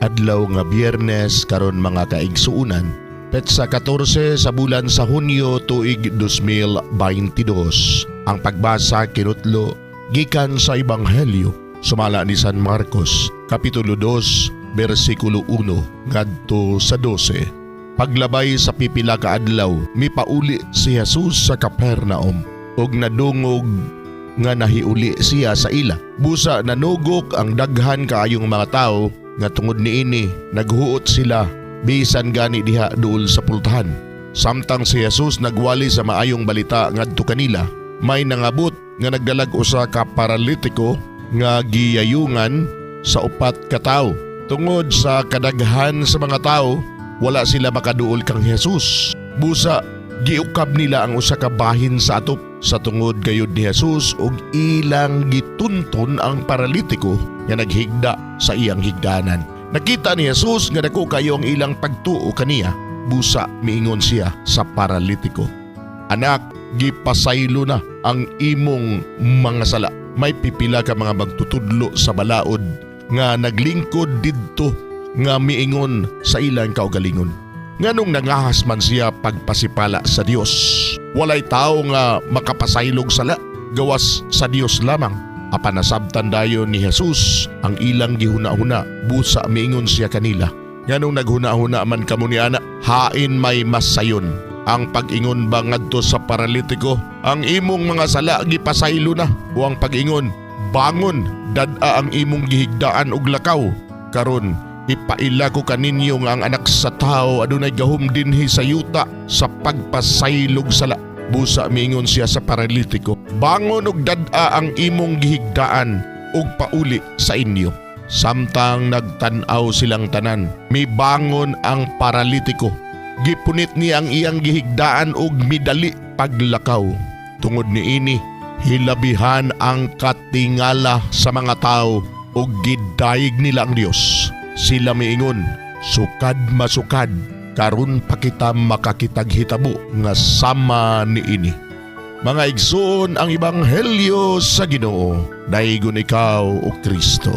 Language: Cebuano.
Adlaw nga Biyernes karon, mga kaigsuunan. Petsa 14 sa bulan sa Hunyo, tuig 2022. Ang pagbasa kinutlo gikan sa Ebanghelyo sumala ni San Marcos, Kapitulo 2, bersikulo 1 ngadto sa 12. Paglabay sa pipila ka adlaw, mipauli si Jesus sa Capernaum ug nadungog nga nahiuli siya sa ila. Busa nanugok ang daghan kaayong mga tawo nga tungod niini naghuot sila bisan gani diha duol sa pultahan. Samtang si Jesus nagwali sa maayong balita ngadto kanila, may nangabot nga nagdalag usa ka paralitiko nga giyayungan sa upat ka tawo. Tungod sa kadaghan sa mga tawo, wala sila makaduol kang Jesus. Busa giukab nila ang usa ka bahin sa atop sa tungod gayud ni Jesus ug ilang gitunton ang paralitiko nga naghigda sa iyang higdanan. Nakita ni Jesus nga dako kayo ang ilang pagtuo kaniya. Busa miingon siya sa paralitiko, "Anak, gipasaylo na ang imong mga sala." May pipila ka mga magtutudlo sa balaod nga naglingkod didto nga miingon sa ilang kaugalingon, "Nganong nangahas man siya pagpasipala sa Dios? Walay tao nga makapasaylog sala gawas sa Dios lamang." Apan nasabtan dayon ni Jesus ang ilang gihuna-huna. Busa miingon siya kanila, "Nganong naghuna-huna man kamo niana? Hain may mas sayon? Ang pag-ingon ba ngadto sa paralitiko, 'Ang imong mga sala gipasaylo na,' o ang pag-ingon, 'Bangon, dad-a ang imong gihigdaan ug lakaw'? Karon ipaila ko kaninyo nga ang Anak sa Tao adunay gahom dinhi sa yuta sa pagpasaylog sala." Busa miingon siya sa paralitiko, "Bangon ug dad-a ang imong gihigdaan ug pauli sa inyo." Samtang nagtan-aw silang tanan, mibangon ang paralitiko. Gipunit niya ang iyang gihigdaan ug midali paglakaw. Tungod niini, hilabihan ang katingala sa mga tao ug gidayeg nila ang Dios. Sila miingon, "Sukad masukad, karon pa kita makakitag hitabo nga sama niini." Mga igsoon, ang Ebanghelyo sa Ginoo. Daygon ikaw, o Kristo.